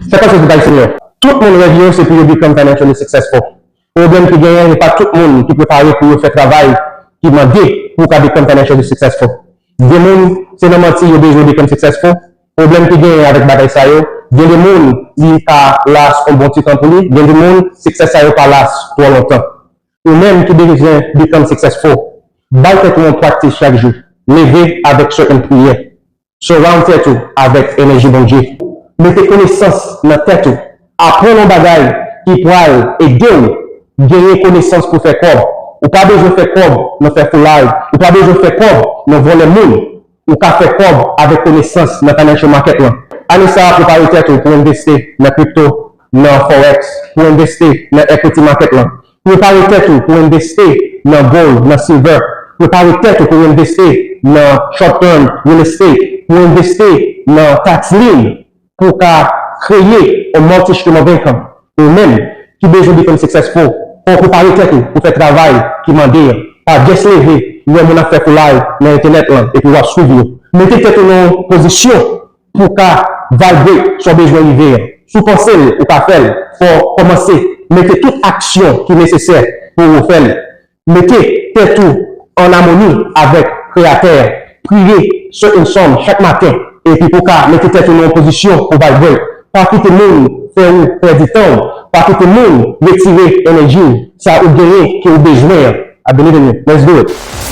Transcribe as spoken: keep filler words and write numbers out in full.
Sa k pase tout Ayisyen yo? Tout moun rèv yo se pou yo become financially successful. Pwoblèm ki genyen, se pa tout moun ki prepare pou yo fè travay ki mande pou w ka become financially successful. Gen moun, se nan manti yo bezwen become successful. Pwoblèm ki genyen avèk bagay sa yo, gen de moun, li ka last yon bon ti tan pou li, gen de moun, success sa yo pa last twò lontan. Ou menm ki bezwen become successful, bay tèt ou yon practice chak jou. Leve avèk certain priyè. Surround tèt ou avèk enèji Bondye. Mete konesans nan tèt ou. Aprann yon bagay ki pral ede w genyen konesans pou fè kòb. Ou pa bezwen fè kòb nan fè foulay. Ou pa bezwen fè kòb nan vòlè moun. Ou ka fè kòb avèk konesans nan financial market lan. Ane sa a, prepare tèt ou pou envesti nan crypto, nan forex, pou envesti nan equity market lan. Prepare tèt ou pou envesti nan gold, nan silver. Prepare tèt ou pou envesti nan short term real estate, pou envesti nan tax lien, pou w ka kreye yon multi stream of income. Ou menm ki bezwen become successful, fò w prepare tèt ou pou fè travay ki mande an. Pa just leve lè moun ap fè foulay nan entènèt lan epi w ap swiv yo. Mete tèt ou nan yon pozisyon pou w ka vibrate sa w bezwen rive an. Si w panse l, ou ka fè l, fò w kòmanse mete tout aksyon ki nesesè pou w fè l. Mete tèt ou an amoni avèk Kreyatè a. Priye certain sòm chak maten, epi pou w ka mete tèt ou nan yon pozisyon pou vibrate. Pa kite moun fè ou pèdi tan w. Pa kite moun retire enèji w, sa ou genyen ke ou bezwen an. I believe in you. Let's do it.